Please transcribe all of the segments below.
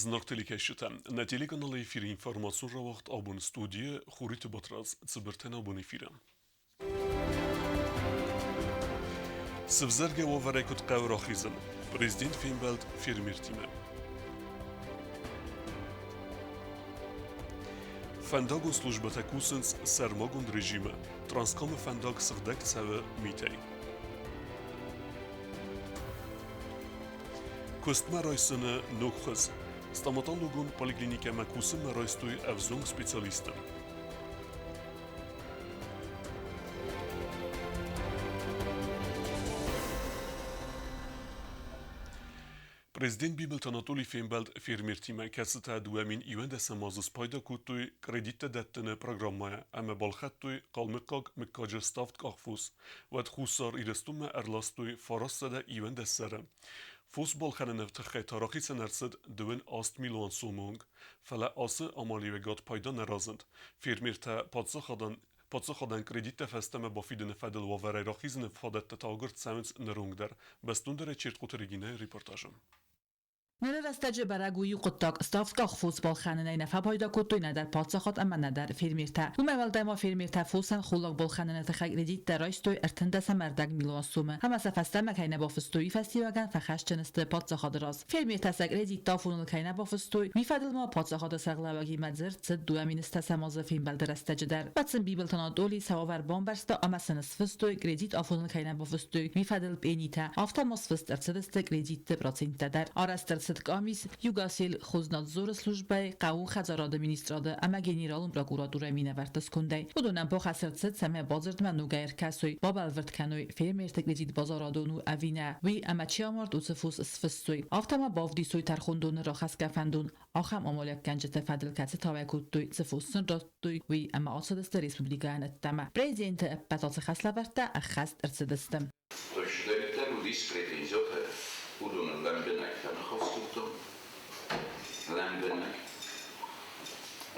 Зынаргъ телекӕсджытӕ, нӕ телеканалы эфиры информацион рауагъд абон студийы Хуриты Батрадз цыбыртӕн абон эфиры. Сывзӕргӕ уавӕрӕй куыд хъӕуы рахизын? Президент фембӕлд фермертимӕ. Фӕндагон службӕтӕ кусынц сӕрмагонд режимы. Транскамы фӕндаг сыгъдӕг цӕуы митӕй. Куыстмӕ райсыны ног хуыз. Стоматологон поликлиникӕмӕ кусынмӕ райстой ӕвзонг специалисты. Президент Бибылты Анатолий фембӕлд фермертимӕ, кӕцытӕ 2021 азы спайда кодтой кредиттӕ дӕттыны программӕйӕ ӕмӕ балхӕдтой хъалмыхъхъаг мыггаджы ставд къахфос. Уӕд Хуссар Ирыстонмӕ ӕрластой 921 сӕры. Фос балхӕныны тыххӕй та рахицӕн ӕрцыд 28 милуан сомы онг. Фӕлӕ ацы амалиуӕгад пайда нӕ разынд. Фермертӕ паддзахадӕн Паддзахадӕн кредиттӕ фӕстӕмӕ бафидыны фӕдыл уавӕрӕй рахизыны фадӕттӕ та агуырд цӕуынц ныронг дӕр, бӕстондӕрӕй Чертхъоты Регинӕйы репортажы. Ныры рӕстӕджы бӕрӕг у иу хъуыддаг: ставдкъах фос балхӕнынӕй нӕ фӕпайда кодтой нӕдӕр паддзахад ӕмӕ нӕдӕр фермертӕ. Уымӕй уӕлдай ма фермертӕ фосӕн холлаг балхӕныны тыххӕй кредиттӕ райстой 13.5 милуан сомы ӕмӕ сӕ фӕстӕмӕ кӕй нӕ бафыстой, уый фӕстиуӕгӕн фӕхӕсджын сты паддзахады раз. Фермертӕ сӕ кредиттӕ афоныл кӕй нӕ бафыстой, уый фӕдыл ма паддзахады сӕргълӕууӕгимӕ дзырд цыд 2010 азы фембӕлды рӕстӕджы дӕр. Уӕд сын Бибылты Анатоли сӕ уавӕр бамбӕрста ӕмӕ сын сфыстой, кредит афоныл кӕй нӕ бафыстой, уый фӕдыл пъенитӕ. Афтӕ ма сфыст ӕрцыдысты кредитты проценттӕ дӕр. Арӕзт ӕрцыд къамис Югосельхознадзоры службӕйы, хъӕуы хӕдзарады министрады ӕмӕ генералон прокуратурӕйы минӕвӕртты скондӕй. Уыдонӕн бахӕс ӕрцыд, цӕмӕй бадзырдмӕ ногӕй ӕркӕсой, бабӕлвырд кӕной, фермерты кредит базарадон у ӕви нӕ, уый ӕмӕ чи амард, уыцы фос сфыссой. Афтӕ ма бавдисой тӕрхондоны рахӕсгӕ фӕндон ахӕм амалиуӕггӕнджыты фӕдыл, кӕцытӕ уӕй кодтой, цы фос сын радтой, уый ӕмӕ ацыдысты республикӕйӕн ӕддӕмӕ. Президенты ӕппӕт ацы хӕслӕвӕрдтӕ ӕххӕст ӕрцыдысты. Чидӕриддӕр уыдис претензиотӕ, уыдоны лӕмбынӕг фӕныхас кодтон, лӕмбынӕг.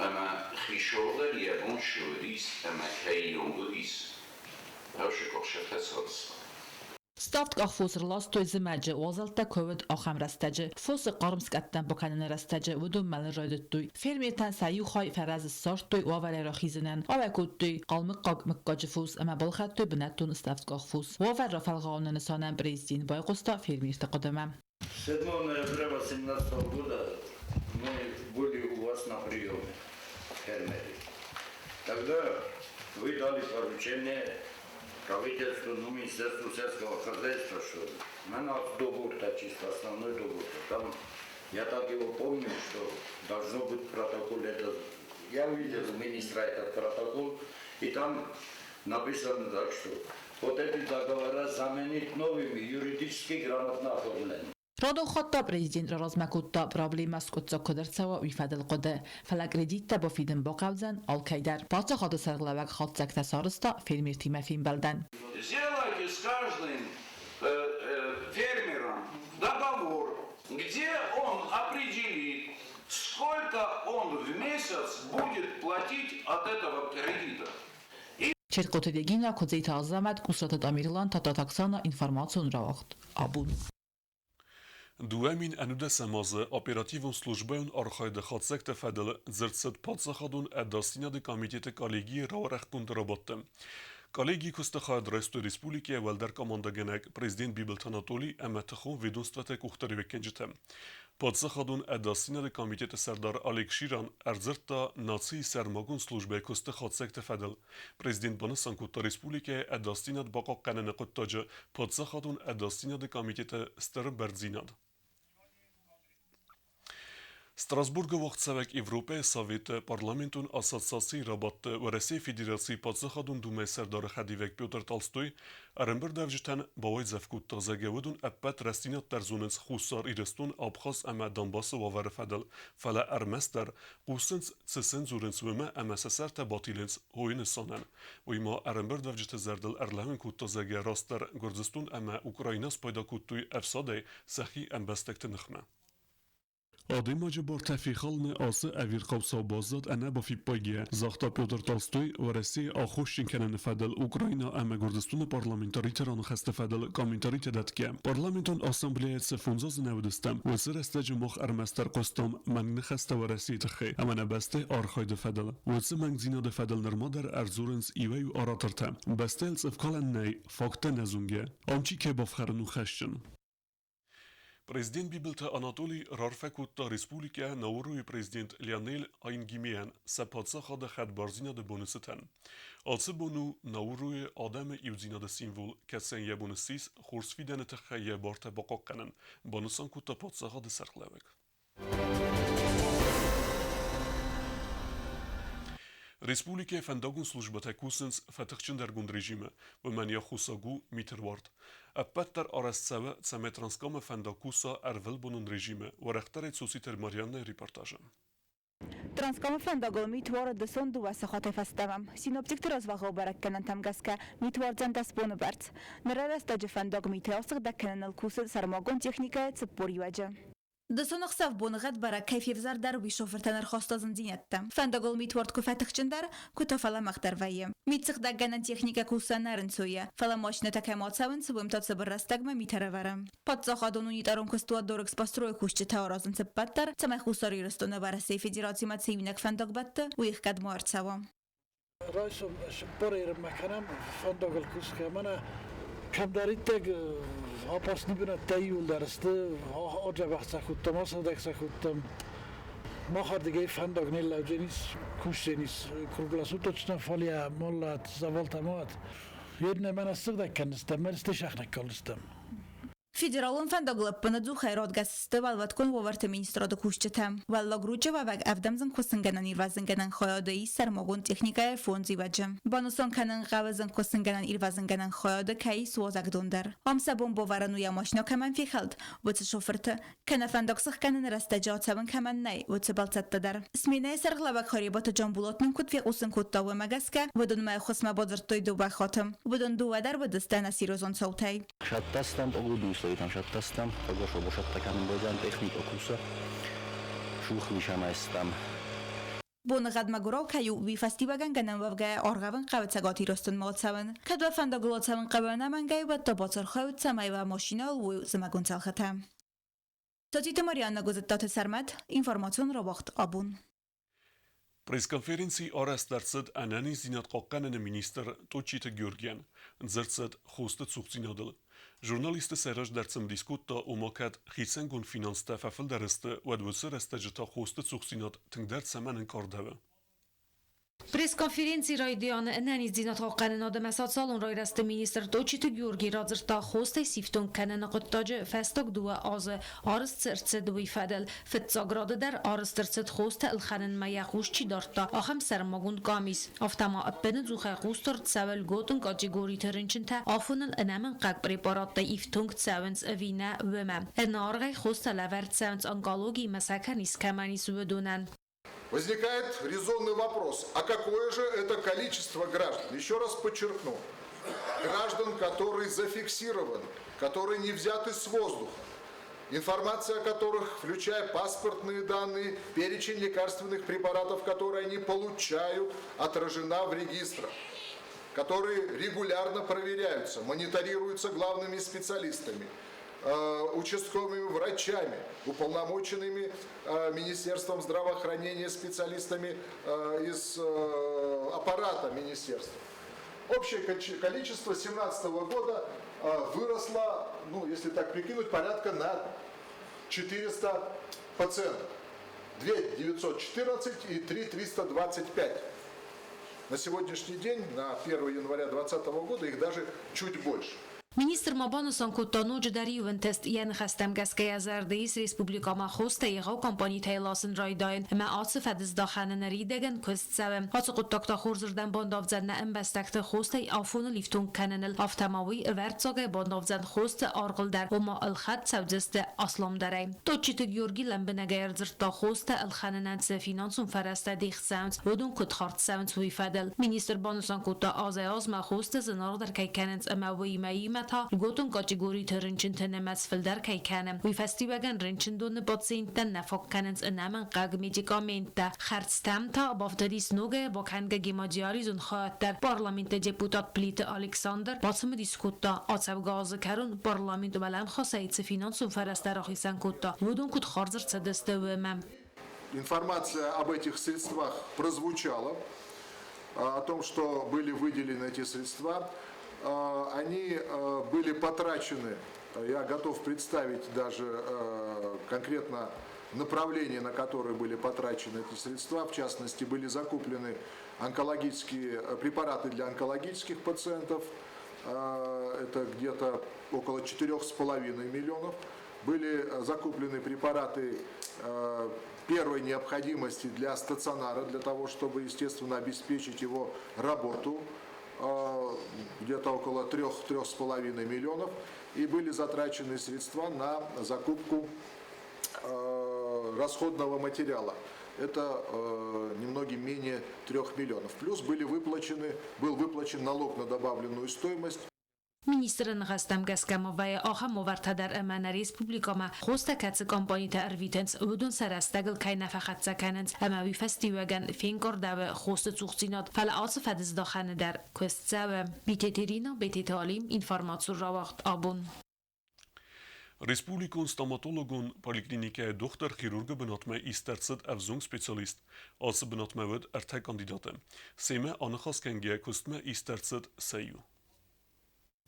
Ӕмӕ хицаудӕр йӕ бон цы уыдис ӕмӕ кӕй онг уыдис, таусыкъо сӕ фӕцард. Ставд къахфос рластой зымӕджы, уазӕлттӕ куы уыд, ахӕм рӕстӕджы. Фосы хъарм скъӕттӕм бакӕныны рӕстӕджы уыдон мӕлын райдыдтой. Фермертӕн сӕ иу хай фӕрӕз ссардтой уавӕрӕй рахизынӕн, ауӕй кодтой хъалмыхъхъаг мыггаджы фос ӕмӕ балхӕдтой бынӕттон ставдкъах фос. Уавӕр рафӕлгъауыны нысанӕн президент байхъуыста фермерты хъуыдымӕ. 7 ноября 2018 года мы были у вас на приеме, фермеры. Тогда вы дали поручение правительству, ну, Министерству сельского хозяйства, что на нас договор-то чисто, основной договор. Там, я так его помню, что должно быть протокол. Это, я увидел у министра этот протокол, и там написано так, что вот эти договора заменить новыми юридически грамотно оформленными. Радон хатт та президент раразмӕ кодта проблемӕ скъуыддзаг куыд ӕрцӕуа, уый фӕдыл хъуыды. Фӕлӕ кредиттӕ бафидын бахъӕудзӕн алкӕй дӕр. Паддзахады сӕргълӕууӕг хатдзӕгтӕ сарӕзта фермертимӕ фембӕлдӕн. Сделайте с каждым фермером договор, где он определит, сколько он в месяц будет платить от этого кредита. Чертхъоты Регина, Куыдзеты Азӕмӕт, Кусаты Тамерлан, Тататы Оксана, информацион рауагъд Абон. 2019 азы оперативон службӕйон архайды хатдзӕгты фӕдыл дзырд цыд паддзахадон ӕдасдзинады комитеты коллегийы рауӕрӕхгонд рабадты. Коллегийы куысты хайад райстой республикӕйы уӕлдӕр командӕгӕнӕг президент Бибылты Анатолий ӕмӕ тыхон ведомствӕты къухдариуӕггӕнджытӕ. Паддзахадон ӕдасдзинады комитеты сӕрдар Олег Ширан ӕрдзырдта нацийы сӕрмагонд службӕйы куысты хатдзӕгты фӕдыл. Президент банысан кодта республикӕйы ӕдасдзинад бахъахъхъӕныны хъуыддаджы Паддзахадон ӕдасдзинады комитеты стыр бӕрндзинад. Страсбургы уагъдцӕуӕг Европӕйы Советы парламентон ассоциацийы рабадты Уӕрӕсейы Федерацийы Паддзахадон Думӕйы сӕрдары хӕдивӕг Петр Толстой ӕрӕмбырдуӕвджытӕн бауайдзӕф кодта, зӕгъгӕ, уыдон ӕппӕт рӕстдзинад дӕр зонынц Хуссар Ирыстон, Абхаз ӕмӕ Донбассы уавӕры фӕдыл, фӕлӕ ӕрмӕстдӕр хъусынц, цы сын дзурынц, уымӕ ӕмӕ сӕ сӕртӕ батилынц хойы нысанӕн. Уый ма ӕрӕмбырдуӕвджыты зӕрдыл ӕрлӕууын кодта, зӕгъгӕ, растдӕр Гуырдзыстон ӕмӕ Украинӕ спайда кодтой ӕфсадӕй сӕхи ӕмбӕстӕгты ныхмӕ. Адӕймаджы бартӕ фехалыны ацы ӕвирхъау цау баззад ӕнӕбафиппайгӕйӕ, загъта Петр Толстой Уӕрӕсейы аххосджын кӕныны фӕдыл Украина ӕмӕ Гуырдзыстоны парламентариты раныхӕсты фӕдыл комментаритӕ дӕтгӕ. Парламентон ассамблейӕ цы фондз азы нӕ уыдыстӕм, уыцы рӕстӕджы мах ӕрмӕстдӕр хъуыстам мӕнг ныхӕстӕ Уӕрӕсейы тыххӕй ӕмӕ нӕ бӕстӕйы архайды фӕдыл. Уыцы мӕнгдзинады фӕдыл нырма дӕр ӕрдзурынц иуӕй-иу оратортӕ. Бӕстӕйыл цъыфкалӕн нӕй, факттӕ нӕ зонгӕ. Ам чи кӕй бафхӕрын у хӕсджын? Президент Бибылты Анатолий рарфӕ кодта республикӕ Науруйы президент Лионель Айнгимейӕн сӕ паддзахады хӕдбардзинады боны цытӕн. Ацы бон у Науруйы адӕмы иудзинады символ, кӕцыйӕн йӕ бон ссис хорз фидӕны тыххӕй йӕ бартӕ бахъахъхъӕнын, банысан кодта паддзахады сӕргълӕууӕг. Республикӕйы фӕндагон службӕтӕ кусынц фӕтыхджындӕргонд режимы, уымӕн йӕ аххосаг у митеруард. Ӕппӕт дӕр арӕзт цӕуы, цӕмӕй Транскамы фӕндаг куса ӕрвылбонон режимы, уӕрӕхдӕрӕй Цоциты Марьяннӕйы репортажы. Транскамы фӕндагыл мит уары дысон дыууӕ сахатӕй фӕстӕмӕ. Синоптикты развӕлгъау бӕрӕггӕнӕнтӕм гӕсгӕ, мит уардзӕн 10 боны бӕрц. Ныры рӕстӕджы фӕндаг митӕй асыгъдӕг кӕныныл кусы сӕрмагонд техникӕйы 40 иуӕджы. Дысон ӕхсӕв боныгъӕд бӕрӕг кӕй февзӕрдӕр, уый шофыртӕн ӕрхаста зындзинӕдтӕ. Фӕндагыл митуард куы фӕтыхджындӕр, куы та фӕлӕмӕгъдӕр вӕййы. Митсыгъдӕггӕнӕн техникӕ куса нӕ рынцойы, фӕлӕ машинӕтӕ кӕм ацӕуынц, уым та цыбыр рӕстӕгмӕ мит ӕрӕвӕры. Паддзахадон унитарон куыстуат Дорэкспострой кусджытӕ аразынц ӕппӕт дӕр, цӕмӕй Хуссар Ирыстоны Уӕрӕсейы Федерацимӕ цы иунӕг фӕндаг бӕтты, уый ӕхгӕд ма ӕрцӕуа. Райсом цыппарӕйрӕммӕ кӕнӕм фӕндагыл кусгӕ. Мӕнӕ кӕмдӕриддӕр опасный бынӕттӕ иууылдӕр сты. Аджабӕх сӕ кодтам, асыгъдӕг сӕ кодтам. Махӕрдыгӕй фӕндаг не лӕудзӕнис, кусдзӕнис круглосуточно, фӕлӕ моллат, завалтӕ мат. Еднӕ мӕнӕ сыгъдӕг кӕндзыстӕм, мӕ стӕй калдыстӕм. Федералон фӕндагыл ӕппынӕдзухӕй радгӕс сты Уӕлвӕткон уавӕрты министрады кусджытӕ. Уӕллаг Ручъы уӕвӕг ӕвдӕм зынгхуыссынгӕнӕн-ирвӕзынгӕнӕн хайады ис сӕрмагонд техникӕйы фондз ивӕджы. Банысан кӕнын хъӕуы зынгхуыссынгӕнӕн-ирвӕзынгӕнӕн хайады кӕй ис уазӕгдон дӕр. Ам сӕ бон бавӕрын у йӕ машинӕ кӕмӕн фехӕлд, уыцы шофырты, кӕнӕ фӕндаг сыхгӕныны рӕстӕджы ацӕуын кӕмӕн нӕй, уыцы бӕлццӕтты дӕр. Сменӕйы сӕргълӕууӕг Харебаты Джамбулат нын куыд фехъусын кодта, уымӕ гӕсгӕ, уыдонмӕ ӕххуысмӕ бадзырдтой дыууӕ хаты. Уыдон дыууӕ дӕр уыдысты ӕнӕсерьезон цаутӕй. Садтастам, погоду условиям садтастам, хорошо бошатта канын техника куса, шухлишамайстам. Боныгъӕд мӕгуырау кӕй у, уый фӕстиуӕгӕн гӕнӕн уӕвгӕйӕ аргъӕвын хъӕуы Цӕгат Ирыстонмӕ ацӕуын. Кӕд уӕ фӕндагыл ацӕуын хъӕуы ӕнӕмӕнгӕй, уӕд та бацархайут, цӕмӕй уӕ машинӕйыл уой зымӕгон цӕлхытӕ. Цоциты Марианна, Гуызыдтаты Сӕрмӕт, информацион рауагъд «Абон». Пресс-конференци арӕзт ӕрцыд ӕнӕниздзинад хъахъхъӕныны министр Тотчиты Георгийӕн. Дзырд цыд хосты цухдзинадыл. Журналистты сӕ раздӕр цымыдис кодта, ома кӕд хицӕнгонд финанстӕ фӕфылдӕр сты, уӕд уыцы рӕстӕджы та хосты цухдзинад тынгдӕр цӕмӕн ӕнкъардӕуы? Пресс-конференцийы райдианы ӕнӕниздзинадхъахъхъӕнынад ӕмӕ социалон райрӕзты министр Тотчиты Георгий радзырдта хостӕй сифтонг кӕныны хъуыддаджы фӕстаг дыууӕ азы арызт цы ӕрцыд, уый фӕдыл. Фыццаг рады дӕр арызт ӕрцыд хостӕ ӕлхӕнынмӕ йӕ хъус чи дардта, ахӕм сӕрмагонд къамис. Афтӕ ма ӕппынӕдзухӕй хъусдард цӕуы льготон категориты рынчынтӕ афоныл ӕнӕмӕнгхъӕуӕг препараттӕй ифтонг цӕуынц ӕви нӕ, уымӕ. Ӕнӕаргъӕй хостӕ лӕвӕрд цӕуынц онкологиимӕ сӕкӕр низ кӕмӕн ис, уыдонӕн. Возникает резонный вопрос, а какое же это количество граждан? Еще раз подчеркну, граждан, которые зафиксированы, которые не взяты с воздуха, информация о которых, включая паспортные данные, перечень лекарственных препаратов, которые они получают, отражена в регистрах, которые регулярно проверяются, мониторируются главными специалистами, участковыми врачами, уполномоченными Министерством здравоохранения специалистами из аппарата министерства. Общее количество 2017 года выросло, ну, если так прикинуть, порядка на 400 пациентов. 2 914 и 3 325. На сегодняшний день, на 1 января 2020 года, их даже чуть больше. Министр ма банысан кодта ноджыдӕр иу ӕнтыст. Йӕ ныхӕстӕм гӕсгӕ йӕ зӕрды ис республикӕмӕ хостӕ егъау компанитӕй ласын райдайын ӕмӕ ацы фӕдыздахӕны ныридӕгӕн куыст цӕуы. Ацы хъуыддаг та хорзырдӕм бандавдзӕн нӕ ӕмбӕстӕгты хостӕй афоныл ифтонг кӕныныл. Афтӕ ма уый ӕвӕрццагӕй бандавдзӕн хосты аргъыл дӕр, ома ӕлхӕд цӕудзысты асламдӕрӕй. Тотчиты Георги лӕмбынӕгӕй ӕрдзырдта хостӕ ӕлхӕнынӕн цы финансон фӕрӕзтӕ дих цӕуынц, уыдон куыд хардз цӕуынц, уый фӕдыл. Министр банысан кодта, азӕй-азмӕ хостӕ зынаргъдӕр кӕй кӕнынц ӕмӕ уыимӕ иумӕ размӕ та льготон категориты рынчынты нымӕц фылдӕр кӕй кӕны, уый фӕстиуӕгӕн рынчындоны пациенттӕн нӕ фаг кӕнынц ӕнӕмӕнгхъӕугӕ медикаменттӕ. Хӕрдзтӕм та бафтыдис ногӕй бакӕнгӕ гемодиализон хайад дӕр. Парламенты депутат Плиты Александр бацымыдис кодта, ацӕугӕ азы кӕрон парламент уӕлӕмхасӕй цы финансон фӕрӕзтӕ рахицӕн кодта, уыдон куыд хардз ӕрцыдысты, уымӕ. Информация об этих средствах прозвучала, о том, что были выделены эти средства. Они были потрачены, я готов представить даже конкретно направления, на которые были потрачены эти средства. В частности, были закуплены онкологические препараты для онкологических пациентов, это где-то около 4,5 миллионов. Были закуплены препараты первой необходимости для стационара, для того, чтобы, естественно, обеспечить его работу, где-то около 3-3,5 миллионов. И были затрачены средства на закупку расходного материала. Это немногим менее 3 миллионов. Плюс был выплачен налог на добавленную стоимость. Министры ныхӕстӕм гӕсгӕ ма вӕййы ахӕм уавӕртӕ дӕр ӕмӕ нӕ республикӕмӕ хостӕ кӕцы компанитӕ ӕрвитынц, уыдон сӕ рӕстӕгыл кӕй нӕ фӕхӕццӕ кӕнынц ӕмӕ уый фӕстиуӕгӕн фенкъардӕуы хосты цухдзинад, фӕлӕ ацы фӕдыздахӕны дӕр куыст цӕуы. Битеты Ирина, Бететы Алим, информацион рауагъд абон. Республикон стоматологон поликлиникӕйы дохтыр-хирургы бынатмӕ ист ӕрцыд ӕвзонг специалист. Ацы бынатмӕ уыд ӕртӕ кандидаты. Семӕ аныхас кӕнгӕйӕ куыстмӕ ист ӕрцыд сӕ иу.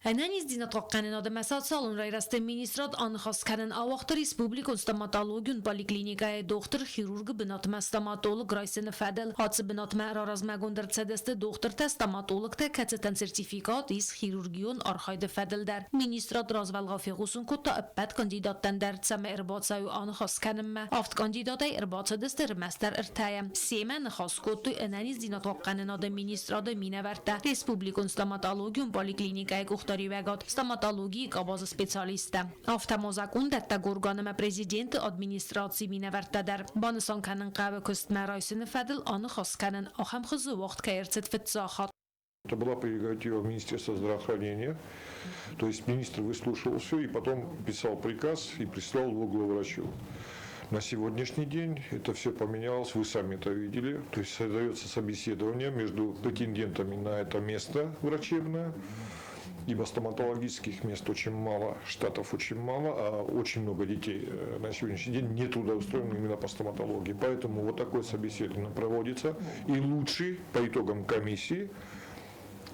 Ӕнӕниздзинад хъахъхъӕнынады ӕмӕ социалон райрӕзты министрад аныхас кӕнын ауагъта республикон стоматологион поликлиникӕйы дохтыр-хирургы бынатмӕ стоматолог райсыны фӕдыл. Ацы бынатмӕ раразмӕгонд ӕрцыдысты дохтыртӕ-стоматологтӕ, кӕцытӕн сертификат ис хирургион архайды фӕдыл дӕр. Министрад развӕлгъау фехъусын кодта ӕппӕт кандидаттӕн дӕр, цӕмӕй ӕрбацӕуой аныхас кӕнынмӕ. Авд кандидатӕй ӕрбацыдысты ӕрмӕстдӕр ӕртӕйӕ. Семӕ ныхас кодтой ӕнӕниздзинад хъахъхъӕнынады министрады минӕвӕрттӕ, республикон стоматологион поликлиникӕйы къухдариуӕгад, стоматологийы къабазы специалисттӕ. Афтӕ ма закъондӕттӕг орган ӕмӕ президенты администрацийы минӕвӕрттӕ дӕр. Банысан кӕнын хъӕуы куыстмӕ райсыны фӕдыл аныхас кӕнын ахӕм хуызы уагъд кӕй ӕрцыд фыццаг хатт. Это была прерогатива Министерства здравоохранения. То есть министр выслушивал все и потом писал приказ и прислал его главврачу. На сегодняшний день это все поменялось, вы сами это видели. То есть создается собеседование между претендентами на это место врачебное, ибо стоматологических мест очень мало, штатов очень мало, а очень много детей на сегодняшний день не трудоустроены именно по стоматологии. Поэтому вот такое собеседование проводится. И лучший по итогам комиссии,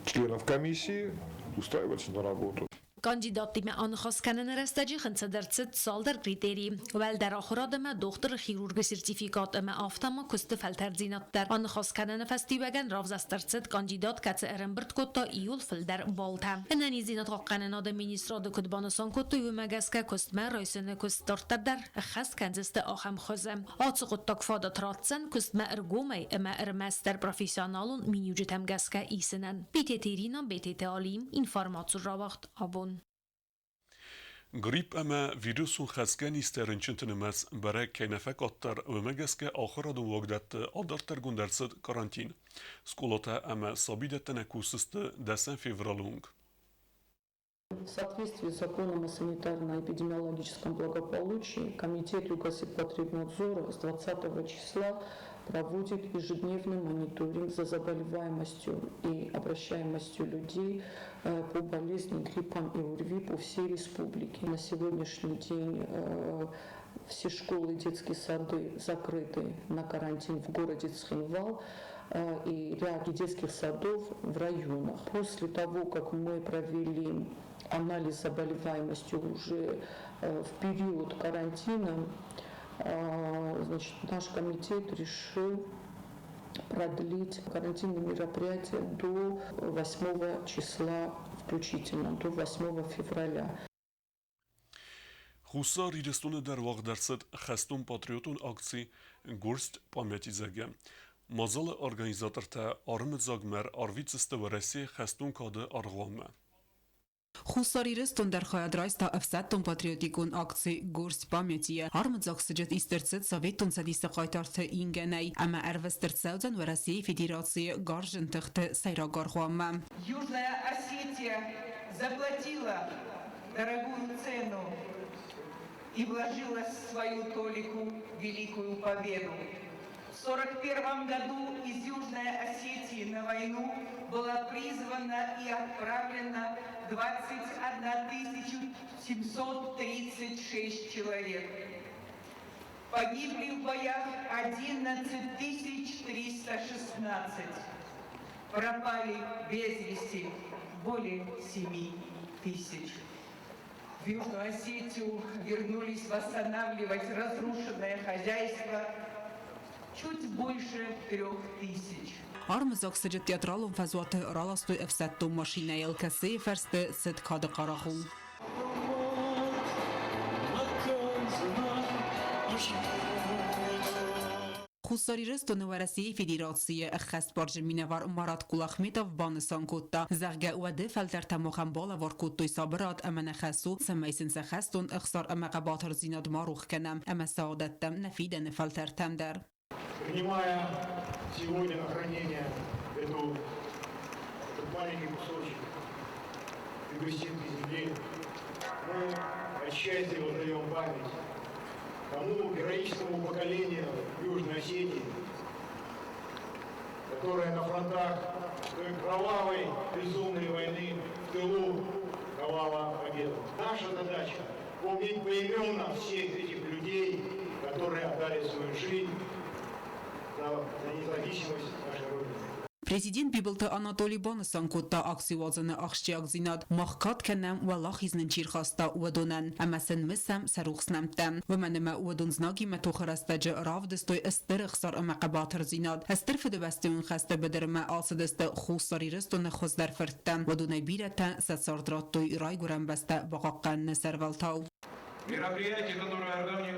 членов комиссии устраивается на работу. Кандидаттимӕ аныхас кӕныны рӕстӕджы хынцыд ӕрцыд цалдӕр критерийы. Уӕлдӕр ахуырад ӕмӕ дохтыр-хирургы сертификат ӕмӕ афтӕ ма куысты фӕлтӕрддзинад дӕр. Аныхас кӕныны фӕстиуӕгӕн равзӕрст ӕрцыд кандидат, кӕцы ӕрӕмбырд кодта иууыл фылдӕр баллтӕ. Ӕнӕниздзинад хъахъхъӕнынады министрады куыд банысан кодтой, уымӕ гӕсгӕ куыстмӕ райсыны куыст дарддӕр дӕр ӕххӕст кӕндзысты ахӕм хуызы. Ацы хъуыддаг фадат ратдзӕн куыстмӕ ӕргомӕй ӕмӕ ӕрмӕстдӕр профессионалон миниуджытӕм гӕсгӕ исынӕн. Бететы Ирина, Бететы Алим, информацион рауагъд абон. Грипп ӕмӕ вирусон хӕцгӕ низтӕ рынчынты нымӕц бӕрӕг кӕй нӕ фӕкъаддӕр, уымӕ гӕсгӕ ахуырадон уагдӕтты адарддӕргонд ӕрцыд карантин. Скъолатӕ ӕмӕ сабидӕттӕ нӕ кусдзысты дӕсӕм февралы онг. В соответствии с законом о санитарно-эпидемиологическом благополучии Комитет Югосетпотребнадзора с 20 числа проводит ежедневный мониторинг за заболеваемостью и обращаемостью людей по болезни гриппом и ОРВИ по всей республике. На сегодняшний день все школы и детские сады закрыты на карантин в городе Цхинвал и ряд детских садов в районах. После того, как мы провели анализ заболеваемости уже в период карантина, значит, наш комитет решил продлить карантинные мероприятия до 8 числа включительно, до 8 февраля. Хуссар Ирыстоны дӕр уагъд ӕрцыд хӕстон-патриотон акци «Горсть памяти» зӕгъгӕ. Мадзалы организатортӕ армыдзаг мӕр арвитдзысты Уӕрӕсейы хӕстон кады аргъуанмӕ. Хуссар Ирыстон дӕр хайад райста ӕфсӕддон-патриотикон акци «Горсть памяти»-йы. Армыдзаг сыджыт ист ӕрцыд Советон Цӕдисы хъайтарты ингӕнӕй ӕмӕ ӕрвыст ӕрцӕудзӕн Уӕрӕсейы Федерацийы Гарзджын тыхты сӕйраг аргъуанмӕ. Южная Осетия. Заплатила дорогую цену и вложила свою толику в великую победу. В 1941 году из Южной Осетии на войну была призвана и отправлена 21 736 человек. Погибли в боях 11 316. Пропали без вести более 7 тысяч. В Южную Осетию вернулись восстанавливать разрушенное хозяйство чуть больше 3000. Армыдзаг сыджыт театралон фӕзуаты раластой ӕфсӕддон машинӕйыл, кӕцыйы фӕрсты цыд кады хъарагъул. Хуссар Ирыстоны Уӕрӕсейы Федерацийы ӕххӕстбарджын минӕвар Марат Кулахметов банысан кодта, зӕгъгӕ, уӕды фӕлтӕртӕ махӕн балӕвар кодтой сабырад ӕмӕ нӕ хӕс у, цӕмӕй сын сӕ хӕстон ӕхсар ӕмӕ хъӕбатырдзинад ма рох кӕнӕм ӕмӕ сӕ адӕттӕм нӕ фидӕны фӕлтӕртӕм дӕр. Принимая сегодня на хранение этот маленький кусочек Югостинской земли, мы отчасти воздаем память тому героическому поколению Южной Осетии, которое на фронтах той кровавой, безумной войны в тылу давала победу. Наша задача – помнить поименно всех этих людей, которые отдали свою жизнь за независимость нашей Родины. Президент Бибылты Анатоли банысан кодта акци уадзыны ахсджиагдзинад, Мах кад кӕнӕм, уӕлахиз нын чи рхаста, уыдонӕн, ӕмӕ сын мысӕм сӕ рухс нӕмттӕ. Уымӕн ӕмӕ уыдон знагимӕ тохы рӕстӕджы равдыстой стыр ӕхсар ӕмӕ хъӕбатырдзинад. Стыр Фыдыбӕстӕйон хӕсты быдырмӕ ацыдысты Хуссар Ирыстоны хуыздӕр фырттӕ. Уыдонӕй бирӕтӕ сӕ цард радтой Райгуырӕн бӕстӕ бахъахъхъӕныны сӕрвӕлтау. Мероприятие, которое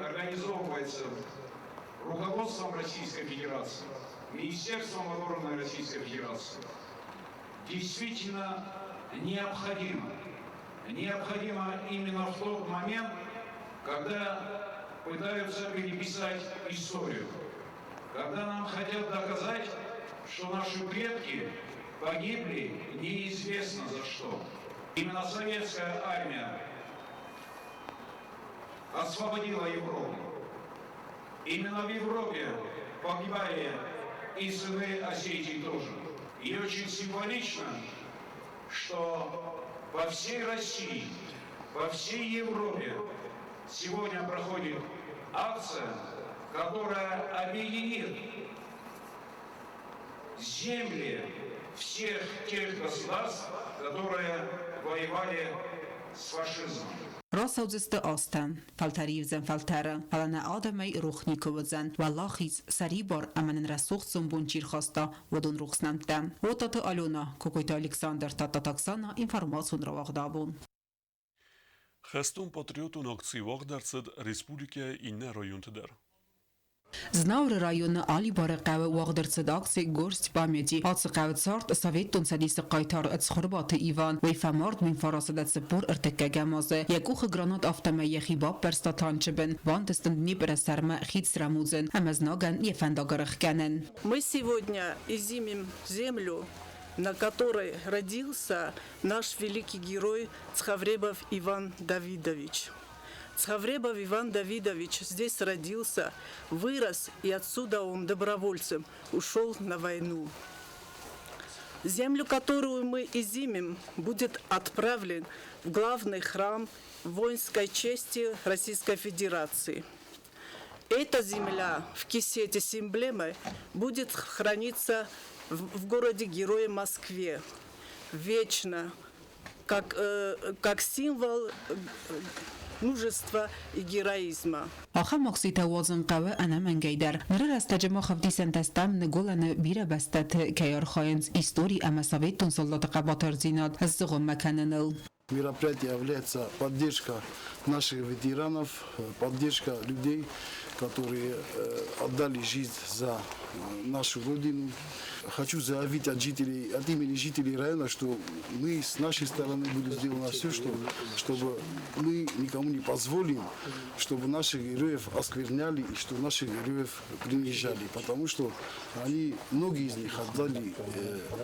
организовывается руководством Российской Федерации, Министерством обороны Российской Федерации, действительно необходимо. Необходимо именно в тот момент, когда пытаются переписать историю, когда нам хотят доказать, что наши предки погибли неизвестно за что. Именно советская армия освободила Европу. Именно в Европе погибали и сыны Осетии тоже. И очень символично, что по всей России, по всей Европе сегодня проходит акция, которая объединит земли всех тех государств, которые воевали с фашизмом. Рацӕудзысты азтӕ, фӕлтӕр ивдзӕн фӕлтӕры, фӕлӕ нӕ адӕмӕй рох никуы уыдзӕн, уӕлахиз, сӕрибар ӕмӕ нын рӕсугъд сомбон чи рхаста, уыдон рухс нӕмттӕ. Отаты Алена, Кокойты Александр, Тадтаты Оксана, информацион рауагъд абон. Хӕстон-патриотон акци уагъд ӕрцыд республикӕйы иннӕ районты дӕр. Знауыры районы Алибары хъӕуы уагъд ӕрцыд акци «Горсть памяти». Ацы хъӕуы цард Советон Цӕдисы хъайтар Цхуырбаты Иван. Уый фӕмард 1900 ӕртыккӕгӕм азы. Йӕ къухы гранат афтӕмӕй йӕхи баппӕрста танчы бын. Бантыст ын Днепры сӕрмӕ хид срӕмудзын ӕмӕ знагӕн йӕ фӕндаг ӕрӕхгӕнын. Мы сегодня изимим землю, на которой родился наш великий герой Цховребов Иван Давидович. Цховребов Иван Давидович здесь родился, вырос, и отсюда он добровольцем ушел на войну. Землю, которую мы изимем, будет отправлен в главный храм воинской чести Российской Федерации. Эта земля в кисете с эмблемой будет храниться в городе-герое Москве вечно, как символ мужества и героизма. Ахӕм акцитӕ уадзын хъӕуы ӕнӕмӕнгӕй дӕр. Ныры рӕстӕджы мах ӕвдисӕнтӕ стӕм Ныгуылӕны бирӕ бӕстӕты кӕй архайынц истори ӕмӕ советон салдаты хъӕбатырдзинад сзыгъуыммӕ кӕныныл. Мероприятие является поддержка наших ветеранов, поддержка людей, которые отдали жизнь за нашу Родину. Хочу заявить от имени жителей района, что мы с нашей стороны будем сделать все, чтобы мы никому не позволим, чтобы наших героев оскверняли и чтобы наших героев принижали, потому что многие из них отдали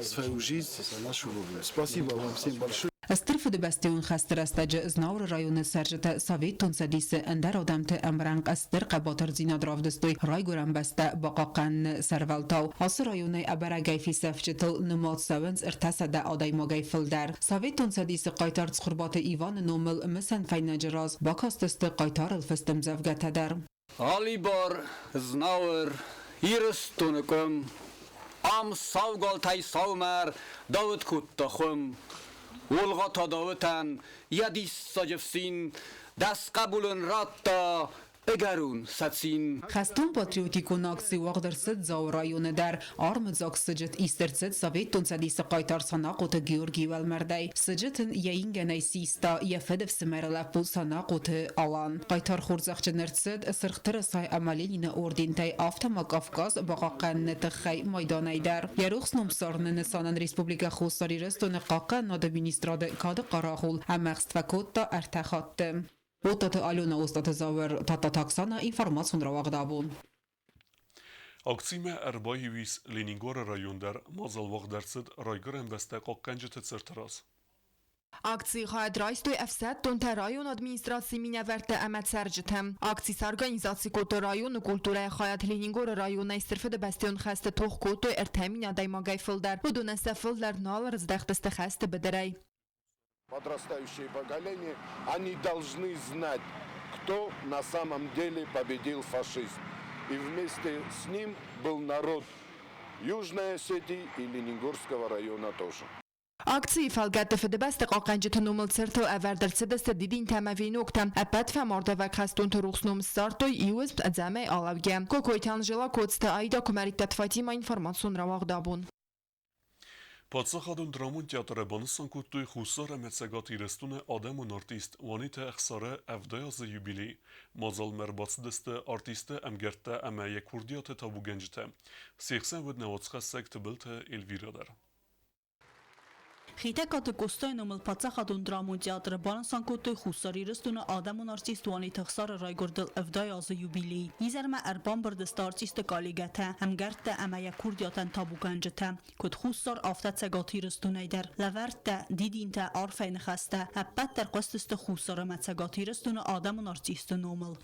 свою жизнь за нашу Родину. Спасибо вам всем большое. Стыр Фыдыбӕстӕйон хӕсты рӕстӕджы Знауыры районы цӕрджытӕ Советон Цӕдисы ӕндӕр адӕмты ӕмрӕнхъ стыр хъӕбатырдзинад равдыстой Райгуырӕн бӕстӕ бахъахъхъӕныны сӕрвӕлтау. Ацы районӕй ӕбӕрӕгӕй фесӕфджытыл нымад цӕуынц 300 адӕймагӕй фылдӕр. Советон Цӕдисы хъайтар Цхуырбаты Иваны номыл мысӕн фӕйнӕджы раз бакастысты хъайтарыл фыст ӕмдзӕвгӕтӕ дӕр. Алибар, Знауыр, Ирыстоны къуым, Ам саугалтӕй саумӕр Дауыт кодта хуым. Олгъа та Дауытӕн йӕ диссаджы фсин Дӕс хъӕбулын радта ӕгӕрон сӕ цин. Хӕстон-патриотикон акци уагъд ӕрцыд Дзауы районы дӕр. Армыдзаг сыджыт ист ӕрцыд Советон Цӕдисы хъайтар Санахъоты Георгийы уӕлмӕрдӕй. Сыджыт ын йӕ ингӕнӕй систа йӕ фыдыфсымӕры лӕппу Санахъоты Алан. Хъайтар хорзӕхджын ӕрцыд Сырх Тырысай ӕмӕ Ленины ордентӕй, афтӕ ма Кавказ бахъахъхъӕныны тыххӕй майданӕй дӕр. Йӕ рухс ном ссарыны нысанӕн Республикӕ Хуссар Ирыстоны Хъахъхъӕнынады министрады Кады хъарагъул ӕмӕхст фӕкодта ӕртӕ хатты. Оттаты Алена, Остъаты Зауыр, Тадтаты Оксана, информацион рауагъд абон. Акцимӕ ӕрбаиу ис Ленингоры район дӕр. Мадзал уагъд ӕрцыд райгуырӕн бӕстӕ хъахъхъӕнджыты цырты раз. Акцийы хайад райстой ӕфсӕддонтӕ, районы администрацийы минӕвӕрттӕ ӕмӕ цӕрджытӕ. Акци сорганизаци кодтой районы культурӕйы хайад. Ленингоры районӕй Стыр Фыдыбӕстӕйон хӕсты тох кодтой 3000 адӕймагӕй фылдӕр. Уыдонӕн сӕ фылдӕр нал ӕрыздӕхтысты хӕсты быдырӕй. Подрастающее поколение, они должны знать, кто на самом деле победил фашизм. И вместе с ним был народ Южной Осетии и Ленингорского района тоже. Акцийы фӕлгӕтты Фыдыбӕсты хъахъхъӕнджыты номыл цыртыл ӕвӕрд ӕрцыдысты дидинтӕ ӕмӕ веноктӕ. Ӕппӕт фӕмардуӕвӕг хӕстонты рухс ном ссардтой иу ӕдзӕмӕй алӕугӕ. Кокойты Анжела, Коцты Аида, Куымӕридтаты Фатимӕ, информацион рауагъд абон. Паддзахадон драмон театры банысан кодтой Хуссар ӕмӕ Цӕгат Ирыстоны адӕмон артист Уаниты Ӕхсары 70 азы юбилей. Мадзалмӕ ӕрбацыдысты артисты ӕмгӕрттӕ ӕмӕ йӕ курдиаты табугӕнджытӕ. Се хсӕн уыд нӕ уацхӕссӕг Тыбылты Эльвира дӕр. Хетӕгкаты Къостайы номыл паддзахадон драмон театры банысан кодтой Хуссар Ирыстоны адӕмон артист Уаниты Ӕхсары райгуырдыл 70 азы юбилей. Изӕрмӕ ӕрбамбырд сты артисты коллегӕтӕ, ӕмгӕрттӕ ӕмӕ йӕ курдиатӕн табугӕнджытӕ. Куыд Хуссар, афтӕ Цӕгат Ирыстонӕй дӕр. Лӕвӕрттӕ, дидинтӕ, арфӕйы ныхӕстӕ ӕппӕт дӕр хъуыстысты Хуссар ӕмӕ Цӕгат Ирыстоны адӕмон артисты номыл.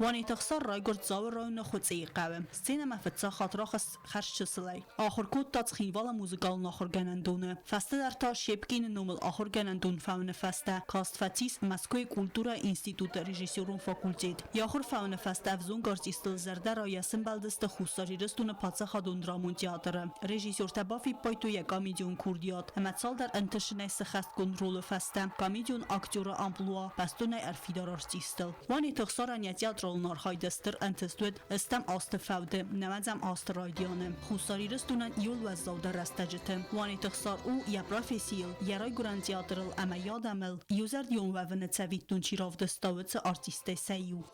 Уанеты Ӕхсар райгуырд Дзауы районы Хуыцъейы хъӕуы. Сценӕмӕ фыццаг хатт рахызт хӕрзчысылӕй. Ахуыр кодта Цхинвалы музыкалон ахуыргӕнӕндоны. Фӕстӕдӕр та Щепкины номыл ахуыргӕнӕндон фӕуыны фӕстӕ каст фӕцис Мӕскуыйы культурӕйы институты режиссерон факультет. Йӕ ахуыр фӕуыны фӕстӕ ӕвзонг артистыл зӕрдӕрайӕ сымбӕлдысты Хуссар Ирыстоны паддзахадон драмон театры. Режиссертӕ бафиппайдтой йӕ комедион курдиат ӕмӕ цалдӕр ӕнтысынӕй сыхӕстгонд ролы фӕстӕ комедион актеры амплуа бӕстонӕй ӕрфидар артистыл. Уанеты Ӕхсарӕн йӕ театралон архайды стыр ӕнтыст уыд ӕстӕм азты фӕуды, нӕуӕдзӕм азты райдианы. Хуссар Ирыстонӕн иууыл уӕззаудӕр рӕстӕджыты. Уанеты Ӕхсар у йӕ профессийыл, йӕ райгуырӕн театрыл ӕмӕ йӕ адӕмыл иузӕрдион уӕвыны цӕвиттон чи равдыста, уыцы артисттӕй сӕ иу.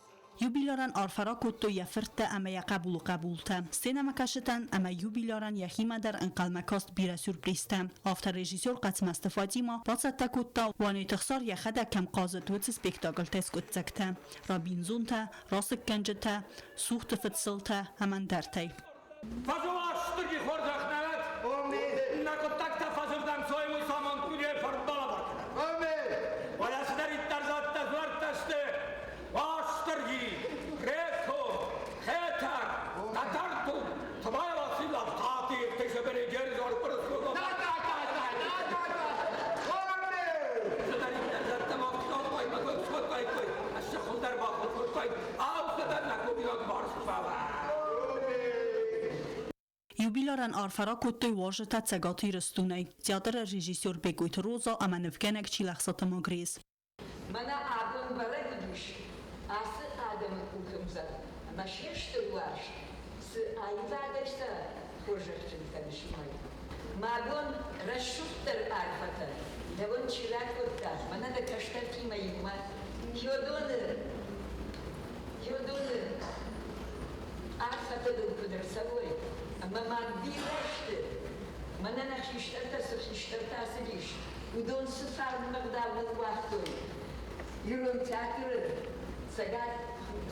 Юбилярӕн арфӕ ракодтой йӕ фырттӕ ӕмӕ йӕ хъӕбулы хъӕбултӕ. Сценӕмӕкӕсджытӕн ӕмӕ юбилярӕн йӕхимӕ дӕр ӕнхъӕлмӕ каст бирӕ сюрпризтӕ. Автор режиссер Хъӕцмӕзты Фатимӕ бацӕттӕ кодта, Уанеты Ӕхсар йӕхӕдӕг кӕм хъазыд, уыцы спектакльтӕй скъуыддзӕгтӕ, Робинзонтӕ, Расыггӕнджытӕ, Сухты фыдсылтӕ ӕмӕ ӕндӕртӕй. Фӕзуӕстыги хорзӕх нӕ уӕд, нӕ хъуыддӕгтӕ фӕзылдӕн цоймуй самондгунӕй фӕрбалӕвар кӕнӕ. Уӕлӕ цидӕриддӕр зӕдтӕ дзуӕрттӕ сты, Уастырджи, Ресо, Хетӕг, Тӕтӕртупп, Тбайлаци Лавтати, Юбилярӕн арфӕ ракодтой уазджытӕ Цӕгат Ирыстонӕй, театры режиссер Бекъойты Роза ӕмӕ нывгӕнӕг Чилӕхсаты Магрез. Мӕнӕ абон бӕрӕг уыдис ацы адӕмы къухӕмдзӕгъд ӕмӕ се стыр уарзт, цы аивадӕй сӕ хорзӕхджын кӕныс, уымӕй. Мӕ бон рӕсугъддӕр арфӕтӕ дӕуӕн чи ракодта, мӕнӕ дӕ кӕстӕртимӕ иумӕ Федоны, Федоны арфӕтӕ дыл куыд ӕрцӕуой ӕмӕ Хистӕртӕ цы хистӕртӕ ацыдис, уыдон цы фарн ӕгъдау ныууагътой Ирон театры, Цӕгат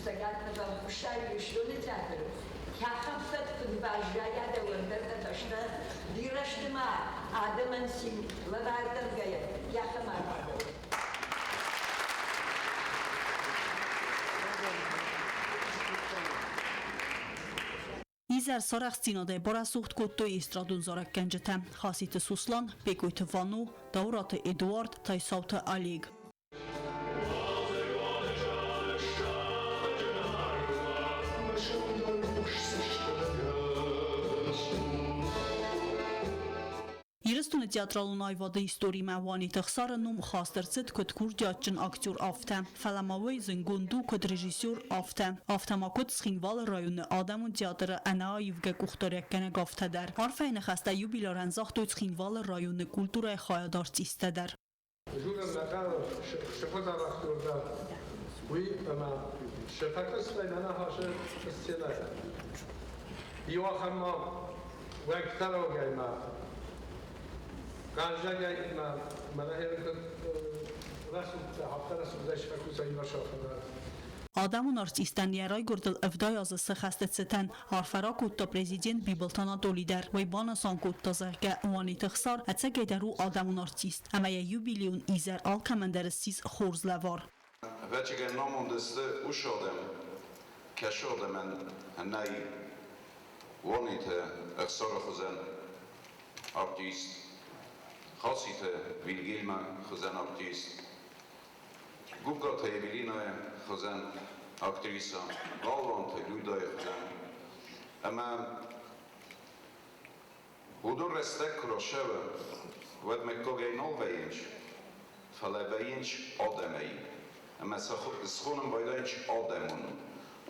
Цӕгат Хуссар Ирыстоны театры, кӕхӕм фӕд куыд баззайа дӕуӕн дӕр дӕ фӕстӕ, бирӕ сты ма адӕмӕн цин лӕваргӕнгӕйӕ, кӕхӕм арфӕ. Изӕр сарӕхстдзинадӕй барӕсугъд кодтой эстрадон зарӕггӕнджытӕ Хаситы Суслан, Бекъойты Вано, Дауыраты Эдуард, Тайсауты Олег. Ирыстоны театралон аивады историмӕ Уаниты Ӕхсары ном хаст ӕрцыд куыд курдиатджын актер, афтӕ, фӕлӕ ма уый зындгонд у куыд режиссер, афтӕ. Афтӕ ма куыд Цхинвалы районы адӕмон театры ӕнӕаивгӕ къухдариуӕггӕнӕг, афтӕ дӕр. Арфӕйы ныхӕстӕ юбилярӕн загътой Цхинвалы районы культурӕйы хайады артисттӕ дӕр. Журнал Михайлов сыхуызарӕхтурда уый ӕмӕ сӕ фӕкъуыстӕй нӕ ныхасы сценӕйы. Иу ахӕм ма уӕгтӕрогӕй ма хъаззагӕй ма мӕнӕ рӕсугъдтӕ, афтӕ рӕсугъдӕй сфӕкусӕй ивӕсӕфӕнӕ. Адӕмон артисттӕн йӕ райгуырдыл 70 азы сыхӕсты цытӕн арфӕ ракодта президент Бибылты Анатоли дӕр. Уый банысан кодта, зӕгъгӕ, Уаниты Ӕхсар ӕцӕгӕйдӕр у адӕмон артист ӕмӕ йӕ юбилейон изӕр алкӕмӕн дӕр ссис хорз лӕвар. Ӕвӕццӕгӕн намонд сты уыцы адӕм, кӕцы адӕмӕн нӕй Уаниты Ӕхсары хуызӕн артист, Хаситы Вильгельмы хуызӕн артист, Гугкаты Эвелинӕйы хуызӕн актриса, Галуанты Людӕйы хуызӕн. Ӕмӕ уыдон рӕстӕг куы рацӕуы, уӕд мыггагӕй нал вӕййынц, фӕлӕ вӕййынц адӕмӕй. Ӕмӕ сӕ схонын байдайынц адӕмон.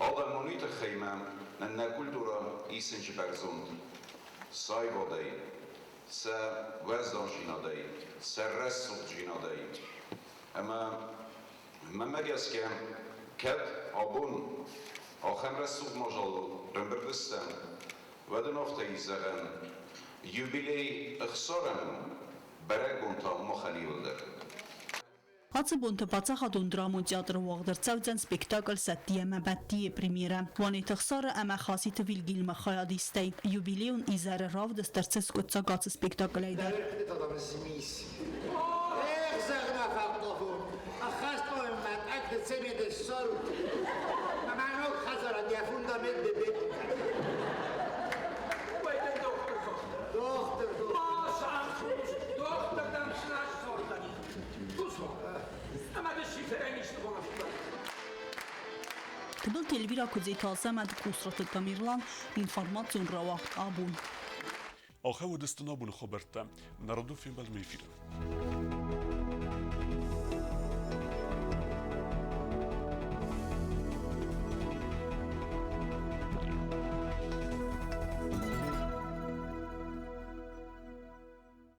Адӕмон уый тыххӕй мӕ нын нӕ культурӕ исынч бӕрзонд саивадӕй, сӕ уӕздандзинадӕй, сӕ рӕсугъддзинадӕй. Ӕмӕ мӕнмӕ гӕсгӕ, кӕд абон ахӕм рӕсугъд мадзалыл ӕрӕмбырд стӕм, уӕд ын афтӕ ис зӕгъӕн, юбилей ӕхсарӕн у, бӕрӕгбон та махӕн иуылдӕр. Ацы бонты паддзахадон драмон театры уагъд ӕрцӕудзӕн спектакль «Сӕтти ӕмӕ Бӕтти-йы премьерӕ. Уанеты Ӕхсары ӕмӕ Хаситы Вильгельмы хайадистӕй. Юбилейон изӕры равдыст ӕрцыд скъуыддзаг ацы спектаклӕй дӕр. Тыбылты Эльвира, Куыдзеты Азӕмӕт, Къусраты Тамерлан, информацион рауагъд «Абон». Ахӕм уыдысты нӕ абоны хабӕрттӕ. Народон фембӕлдмӕ эфиры.